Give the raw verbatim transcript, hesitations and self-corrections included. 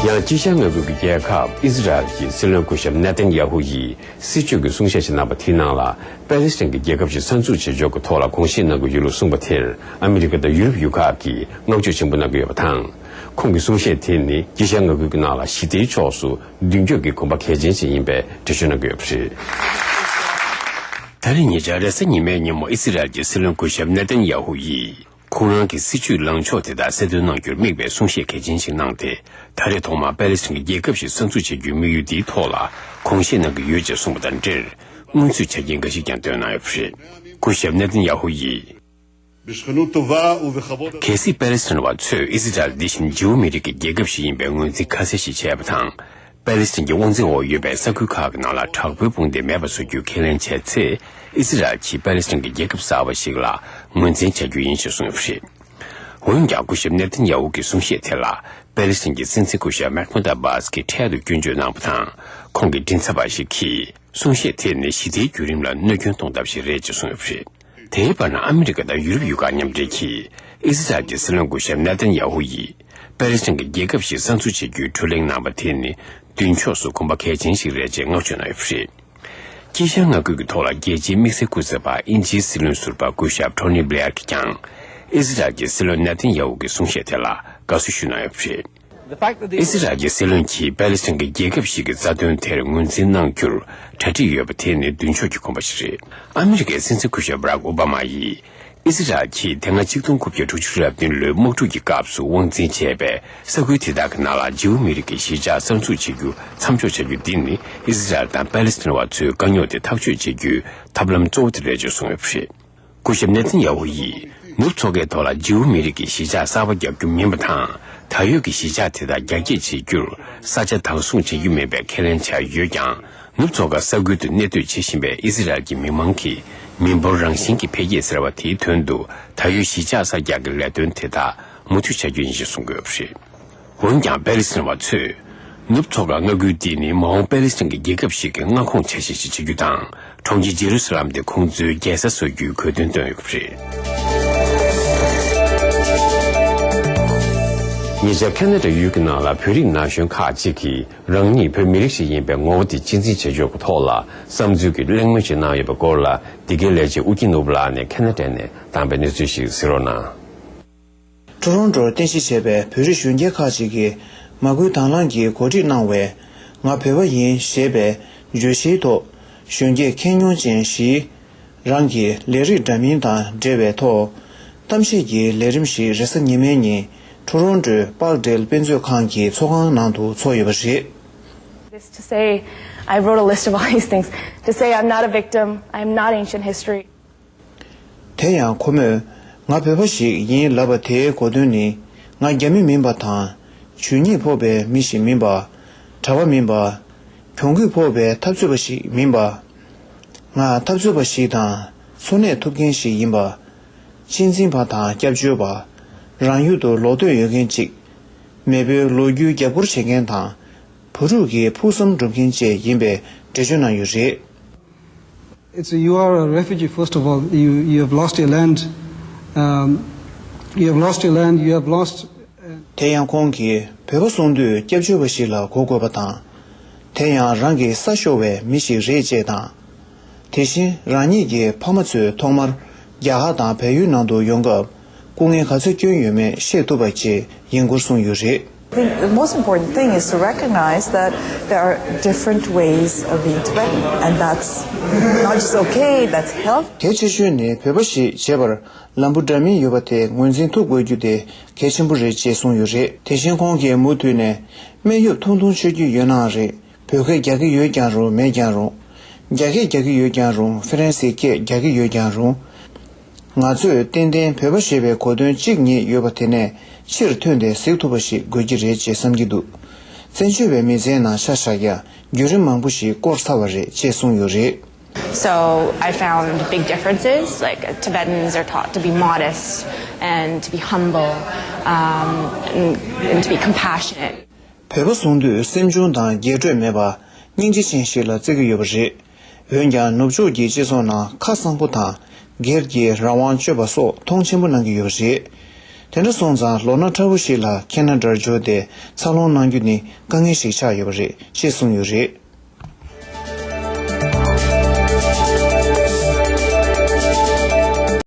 ཡང་དཀྱིལ་ཤར་མངའ་ཁུལ་གྱི་རྒྱལ་ཁབ་ཨི་ཟི་རལ་གྱི་སྲིད་བློན་སྐུ་ཞབས་ནེ་ཐན་ཡ་ཧུ་ཡིས་སྲིད་བྱུས་ཀྱི་གསུང་བཤད་ཞིག་གནང་པ་དེའི་ནང་ལ། པེ་ལེ་སི་ཐན་གྱི་རྒྱལ་ཁབ་ཞིག་གསར་འཛུགས་བྱེད་ཕྱོགས་ཀྱི་ཐོག་ལ་དགོངས་བཞེས་གནང་གི་ཡོད་ལུགས་གསུངས་པ་དེར། ཨ་མི་རི་ཀ་དང་ཡུ་རོབ་ཡུལ་ཁག་གིས་བསྔགས་བརྗོད་ཆེན་པོ་གནང་གི་ཡོད་པ་དང་། ཁོང་གི་གསུང་བཤད་དེ་ནི་དཀྱིལ་ཤར་མངའ་ཁུལ་གྱི་ནང་ལ་ཞི་བདེའི་ཕྱོགས་སུ་མདུན་སྐྱོད་ཀྱི་གོམ་པ་གལ་ཆེན་ཞིག་ཡིན་པའི་འགྲེལ་བརྗོད་གནང་གི་ཡོད་པ་རེད། ད་རེས་ཉེ་ཆར་རེས་གཟའ་ཉི་མའི་ཉིན་མོ་ཨི་སི་རལ་གྱི་སྲིད་བློན་སྐུ་ཞབས་ནེ་ཐན་ཡ་ཧུ་ཡིས། ཁོང་རང་གི་སྲིད་བྱུས་ལངས་ཕྱོགས་དེ་དག་གསལ་སྟོན་གནང་རྒྱུར་དམིགས་པའི་གསུང་བཤད་གལ་ཆེན་ཞིག་གནང་སྟེ། ད་རེས་ཐོག་མར་པེ་ལེ་སི་ཐན་གྱི་རྒྱལ་ཁབ་ཞིག་གསར་འཛུགས་བྱེད་རྒྱུའི་དམིགས་ཡུལ་འདིའི་ཐོག་ལ་དགོངས་བཞེས་གནང་གི་ཡོད་ཅེས་གསུངས་པ་དང་འབྲེལ། སྔོན་ཚུད་ཆ་རྐྱེན་འགའ་ཞིག་ཀྱང་བཏོན་གནང་ཡོད་པ་རེད། སྐུ་ཞབས་ནེ་ཐན་ཡ་ཧུ་ཡིས། གལ་སྲིད་པེ་ལེ་སི་ཐན་བ་ཚོས་ཨི་སི་རལ་འདི་བཞིན་ཇིའུ་མི་རིགས་ཀྱི་རྒྱལ་ཁབ་ཞིག་ཡིན་པའི་ངོས་འཛིན་ཁ་གསལ་ཞིག་བྱས་པ་དང་། པེ་ལེ་སི་ཐན་གྱི་དབང་འཛིན་འོག་ཡོད་པའི་ས་ཁུལ་ཁག་གི་ནང་ལ་དྲག་པོའི་དཔུང་སྡེ་མེད་པ་བཟོ་རྒྱུའི་ཁས་ལེན་བྱས་ཚེ། ཨི་སི་རལ་གྱིས་པེ་ལེ་སི་ཐན་གྱི་རྒྱལ་ཁབ་གསར་པ་ཞིག་ལ་ངོས་འཛིན་བྱ་རྒྱུ་ཡིན་ཞེས་གསུངས་ཡོད་པ་རེད། འོན་ཀྱང་སྐུ་ཞབས་ནེ་ཐན་ཡ་ཧུ་གི་གསུང་བཤད་དེ་ལ་པེ་ལེ་སི་ཐན་གྱི་སྲིད་འཛིན་སྐུ་ཞབས་མེག་མུད་ཨ་བྷཱས་ཀྱིས་འཕྲལ་དུ་སྐྱོན་བརྗོད་གནང་བ་དང་། ཁོང་གི་མགྲིན་ཚབ་པ་ཞིག་གིས་གསུང་བཤད་དེ་ནི་ཞི་བདེའི་བརྒྱུད་རིམ་ལ་གནོད་སྐྱོན་གཏོང་ཐབས་ཤིག་རེད་ཅེས་གསུངས་ཡོད་པ་རེད། དེའི་བར་ན་ཨ་མི་རི་ཀ་དང་ཡུ་རོབ་ཡུལ་ཁག་མཉམ་འབྲེལ་གྱིས་ཨི་སི་རལ་གྱི་སྲིད་བློན་སྐུ་ཞབས་ནེ་ཐན་ཡ་ཧུ་ཡིས་པེ་ལེ་སི་ཐན་གྱི་རྒྱལ་ཁབ་ཞིག་གསར་འཛུགས་བྱེད་རྒྱུའི་བགྲོ་གླེང་གནང་བ་དེ་ནི་མདུན་ཕྱོགས་སུ་གོམ་པ་གལ་ཆེན་ཞིག་རེད་ཅེས་བསྔགས་བརྗོད་གནང་ཡོད་པ་རེད། དཀྱིལ་ཤར་མངའ་ཁུལ་གྱི་ཐོག་ལ་རྒྱལ་སྤྱིའི་དམིགས་བསལ་སྐུ་ཚབ་པ་དབྱིན་ཇིའི་སྲིད་བློན་ཟུར་པ་སྐུ་ཞབས་ཊོ་ནི་བྷི་ལེར་གྱིས་ཀྱང་ཨི་སི་རལ་གྱི་སྲིད་བློན་ནེ་ཐན་ཡ་ཧུ་གི་གསུང་བཤད་དེ་ལ་དགའ་བསུ་ཞུས་གནང་ཡོད་པ་རེད། ཨི་སི་རལ་གྱི་སྲིད་བློན་གྱིས་པེ་ལེ་སི་ཐན་གྱི་རྒྱལ་ཁབ་ཞིག་གི་རྩ་དོན་དེར་ངོས་འཛིན་གནང་རྒྱུར་གྲ་སྒྲིག་ཡོད་པ་དེ་ནི་མདུན་ཕྱོགས་ཀྱི་གོམ་པ་ཞིག་རེད། ཨ་མི་རི་ཀའི་སྲིད་འཛིན་སྐུ་ཞབས་བྷ་རག་ཨོ་བྷ་མ་ཡིས། ཨི་སི་རལ་གྱིས་དེ་སྔ་ཆིག་སྟོང་དགུ་བརྒྱ་དྲུག་ཅུ་རེ་བདུན་ལོའི་དམག་འཁྲུག་གི་སྐབས་སུ་དབང་འཛིན་བྱས་པའི་ས་ཁུལ་དེ་དག་གི་ནང་ལ་ཇིའུ་མི་རིགས་ཀྱི་གཞིས་ཆགས་གསར་འཛུགས་བྱེད་རྒྱུ་མཚམས་འཇོག་བྱ་རྒྱུ་འདི་ནི་ཨི་སི་རལ་དང་པེ་ལེ་སི་ཐན་བ་ཚོའི་དཀའ་རྙོག་དེ་ཐག་གཅོད་བྱེད་རྒྱུའི་ཐབས་ལམ་གཙོ་བོ་དེ་རེད་ཅེས་གསུངས་ཡོད་པ་རེད། སྐུ་ཞབས་ནེ་ཐན་ཡ་ཧུ་ཡིས་ནུབ་མཚོ་ཁའི་ཐོག་ལ་ཇིའུ་མི་རིགས་ཀྱི་གཞིས་ཆགས་གསར་པ་རྒྱག་རྒྱུ་མིན་པ་དང་། ད་ཡོད་ཀྱི་གཞིས་ཆགས་དེ་དག་རྒྱ་སྐྱེད་བྱེད་རྒྱུར་ས་ཆ་དྭངས་སྲུང་བྱེད་རྒྱུ་མིན་པའི་ཁས་ལེན་བྱས་ཡོད་ཀྱང་། ནུབ་མཚོ་ཁ་ས་ཁུལ་དུ་གནས་སྡོད་བྱེད་བཞིན་པའི་ཨི་སི་རལ་གྱི་མི་མང་གི་མི་འབོར་རང་བཞིན་གྱི་འཕེལ་རྒྱས་ཟེར་བ་དེའི་དོན་དུ་ད་ཡོད་གཞིས་ཆགས་གསར་རྒྱག་གི་ལས་དོན་དེ་དག་མུ་མཐུད་བྱ་རྒྱུ་ཡིན་ཞེས་གསུངས་ཡོད་པ་རེད། འོན་ཀྱང་པེ་ལེ་སི་ཐན་བ་ཚོས། ནུབ་མཚོ་ཁ་མངའ་ཁུལ་འདི་ནི་མ་འོངས་པེ་ལེ་སི་ཐན་གྱི་རྒྱལ་ཁབ་ཞིག་གི་མངའ་ཁོངས་ཆ་ཤས་ཤིག་བྱེད་རྒྱུ་དང་། གྲོང་ཁྱེར་ཇེ་རུ་སཱ་ལམ་དེ་ཁོང་ཚོའི་རྒྱལ་ས་བཟོ་རྒྱུའི་དགོས་འདུན་བཏོན་ཡོད་པ་རེད། ཉེ་ཆར་ཁ་ན་ཌ་ཡུལ་གྱི་ནང་ལ་བོད་རིགས་ན་གཞོན་ཁག་ཅིག་གིས་རང་ཉིད་བོད་མི་རིགས་ཤིག་ཡིན་པའི་ངོ་བོ་དེ་གཅེས་འཛིན་བྱེད་ཕྱོགས་ཀྱི་ཐོག་ལ་བསམ་ཚུལ་གྱི་གླེང་མོལ་ཞིག་གནང་ཡོད་པའི་སྐོར་ལ། འདི་གའི་ལས་བྱེད་ཨུ་རྒྱན་ནོར་བུ་ལགས་ནས་ཁ་ན་ཌ་ནས་བཏང་པའི་གནས་ཚུལ་ཞིག་གཟིགས་རོགས་གནང་། ཊོ་རོན་ཊོར་རྟེན་གཞི་བྱས་པའི་བོད་རིགས་གཞོན་སྐྱེས་ཁག་ཅིག་གིས་མ་བསྐུལ་དང་བླངས་ཀྱིས་གོ་སྒྲིག་གནང་བའི་ང་བོད་པ་ཡིན་ཞེས་པའི་བརྗོད་གཞིའི་ཐོག་གཞོན་སྐྱེས་ཁྱོན་མྱོང་ཅན་བཞིས་རང་གི་ལས་རིགས་འདྲ་མིན་དང་འབྲེལ་བའི་ཐོག་གཏམ་བཤད་ཀྱི་ལས་རིམ་ཞིག་རེས་གཟའ་ཉི་མའི་ཉིན་ཊོ་རོན་ཊོའི་པཱག་ཌེལ་དཔེ་མཛོད་ཁང་གི་ཚོགས་ཁང་ནང་དུ་ཚོགས་ཡོད་པ་རེད། This to say, I wrote a list of all these things. To say I'm not a victim, I'm not ancient history. དེ་ཡང་ཁོ་མོས་ང་བོད་པ་ཞིག་ཡིན་ལབ་པ་དེའི་གོ་དོན་ནི། ང་རྒྱ་མི་མིན་པ་དང་། ཇུས་ཉེས་ཕོག་པའི་མི་ཞིག་མིན་པ། གྲྭ་པ་མིན་པ། གྱོང་གུད་ཕོག་པའི་འཐབ་རྩོད་པ་ཞིག་མིན་པ། ང་འཐབ་རྩོད་པ་ཞིག་དང་། འཚོ་གནས་ཐུབ་མཁན་ཞིག་ཡིན་པ། གཅེས་འཛིན་པ་དང་སྐྱབས་བཅོལ་བ། རང་ཡུལ་དུ་ལོག་འདོད་ཡོད་མཁན་ཅིག་མེས་པོའི་ལོ་རྒྱུས་རྒྱབ་སྐྱོར་བྱེད་མཁན་དང་། བུ་ཕྲུག་གི་ཕུགས་བསམ་སྒྲུབ་མཁན་བཅས་ཡིན་པའི་འགྲེལ་བརྗོད་གནང་ཡོད་རེད། It's you are a refugee first of all. You you have lost your land. Um, you have lost your land. You have lost. དེ་ཡང་ཁོང་གིས་བོད་པ་གསུང་དུས་སྐྱབས་བཅོལ་བ་ཞིག་ལ་གོ་དགོས་པ་དང་། དེ་ཡང་རང་གི་ས་ཤོར་བའི་མི་ཞིག་རེད་ཅེས་དང་། དེ་བཞིན་རང་ཉིད་ཀྱི་ཕ་མ་ཚོས་ཐོག་མར་རྒྱ་གར་དང་བལ་ཡུལ་ནང་དུ་ཡོང་སྐབས་སྐུ་ངལ་ག་ཚོད་བསྐྱོན་ཡོད་མེད་ཤེས་ཐུབ་པ་བཅས་ཡིན་སྐོར་གསུངས་ཡོད་རེད། I think the most important thing is to recognize that there are different ways of being Tibetan, and that's not just okay, that's healthy. གལ་ཆེ་ཤོས་ནི་བོད་པ་ཞིག་བྱེད་པར་ལམ་བུ་འདྲ་མིན་ཡོད་པ་དེ་ངོས་འཛིན་ཐུབ་དགོས་རྒྱུ་དེ་གལ་ཆེན་པོ་རེད་ཅེས་གསུངས་ཡོད་རེད། དེ་བཞིན་ཁོང་གིས་མུ་མཐུད་ནས་སྨན་གཡོག་ཐུང་ཐུང་ཤོད་ཀྱི་ཡོད་ནའང་རེད། བོད་སྐད་རྒྱག་གི་ཡོད་ཀྱང་རུང་མེད་ཀྱང་རུང་། རྒྱ་སྐད་རྒྱག་གི་ཡོད་ཀྱང་རུང་། ཧྥ་རན་སིའི་སྐད་རྒྱག་གི་ཡོད་ཀྱང་རུང་། ང་ཚོས་ཏན་ཏན་བོད་པ་ཞེས་པའི་གོ་དོན་གཅིག་གཉིས་ཡོད་པ་དེ་ནས་ཕྱིར་ཐོན་ཏེ་གཟིགས་ཐུབ་པ་ཞིག་དགོས་ཀྱི་རེད་ཅེས་བསམ་གྱི་འདུག་བཙན་བྱོལ་བའི་མི་ཚེའི་ནང་ཆ་བཞག་ཡ་བརྒྱུད་རིམ་མང་པོ་ཞིག་བསྐོར་ཚར་བ་རེད་ཅེས་གསུངས་ཡོད་རེད། So I found big differences. Like Tibetans are taught to be modest and to be humble, um, and, and to be compassionate. བོད་པ་གསུང་དུས་སེམས་ཆུང་དང་རྒྱས་སྤྲོས་མེད་པ། སྙིང་རྗེ་ཅན་ཞིག་ལ་བརྩི་གི་ཡོད་པ་རེད། འོན་ཀྱང་ནུབ་ཕྱོགས་ཀྱི་སྤྱི་ཚོགས་ནང་ཁ་གསང་པོ་དང་སྒེར་གྱི་རང་དབང་སྤྱོད་པ་སོགས་མཐོང་ཆེན་པོ་གནང་གི་ཡོད་པ་རེད། དེ་འདྲ་སོང་ཙང་ལོ་ན་ཕྲ་བོ་ཞིག་ལ་ཁེ་ན་ཌར་འབྱོར་ཏེ་འཚར་ལོངས་གནང་རྒྱུ་ནི་དཀའ་ངལ་ཞིག་ཆགས་ཡོད་པ་རེད་ཅེས་གསུངས་ཡོད་རེད།